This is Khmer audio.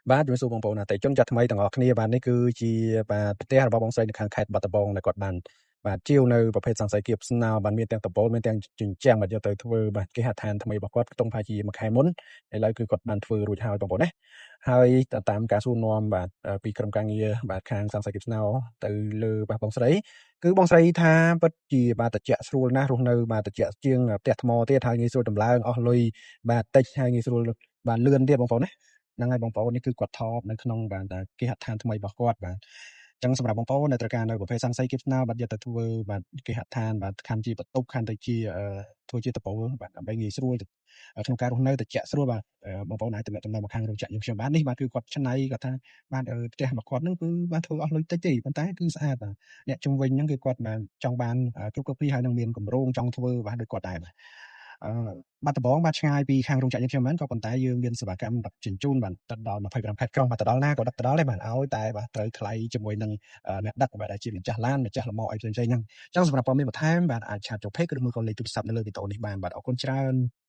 បាទជំរាបសួរបងប្អូនអតិថិជនចាស់ថ្មីទាំងអស់គ្នាបាទនេះគឺជាបាទផ្ទះរបស់បងស្រីនៅខាងខេត្តបាត់ដំបងដែលគាត់បានបាទជាវនៅប្រភេទសង្ស័យគៀបស្នោបាទមានទាំងដំបូលមានទាំងជញ្ជាំងបាទយកទៅធ្វើបាទគេហដ្ឋានថ្មីរបស់គាត់ខ្ទង់ប្រហែលជាមួយខែមុនឥឡូវគឺគាត់បានធ្វើរួចហើយបងប្អូនណាហើយតាមការសួរនាំបាទពីក្រុមការងារបាទខាងសង្ស័យគៀបស្នោទៅលើបាទបងស្រីគឺបងស្រីថាពិតជាបាទតិចស្រួលណាស់រស់នៅបាទតិចជាងផ្ទះថ្មទៀតហើយងាយស្រួលតម្លើងអស់លុយបាទតិចហើយងាយស្រួលបាទលឿនទៀតបងប្អូនណាហ្នឹងហើយបងប្អូននេះគឺគាត់ថតនៅក្នុងបាទគេហដ្ឋានថ្មីរបស់គាត់បាទអញ្ចឹងសម្រាប់បងប្អូនដែលត្រូវការនៅប្រភេទសង្ស័យគៀបស្នោបាទយកទៅធ្វើបាទគេហដ្ឋានបាទខណ្ឌជាបន្ទប់ខណ្ឌទៅជាធ្វើជាដំបូលបាទដើម្បីងាយស្រួលក្នុងការរស់នៅតិចស្រួលបាទបងប្អូនអាចទំនាក់ទំនងមកខាងរោងចក្រយើងខ្ញុំបាទនេះបាទគឺគាត់ឆ្នៃគាត់ថាបាទផ្ទះរបស់គាត់ហ្នឹងគឺបាទធ្វើអស់លុយតិចទេប៉ុន្តែគឺស្អាតបាទអ្នកជំវិញហ្នឹងគឺគាត់បាទចង់បានគ្រប់គ្រប់ពីហើយនឹងមានកម្រងចង់ធ្វើបាទដូចគាត់ដែរបាទអឺបាត់ដំបងបាទឆ្ងាយពីខាងរោងចក្រយើងខ្ញុំមែនក៏ប៉ុន្តែយើងមានសេវាកម្មដឹកជញ្ជូនបាទទៅដល់25ខេត្តក្រុងបាទទៅដល់ណាក៏ដឹកទៅដល់ដែរបាទឲ្យតែបាទត្រូវថ្លៃជាមួយនឹងអ្នកដឹកបាទដែលជាម្ចាស់ឡានម្ចាស់លម៉អីផ្សេងៗហ្នឹងអញ្ចឹងសម្រាប់ព័ត៌មានបន្ថែមបាទអាច chat ចូល page ឬមួយក៏លេខទូរស័ព្ទនៅលើវីដេអូនេះបានបាទអរគុណច្រើន។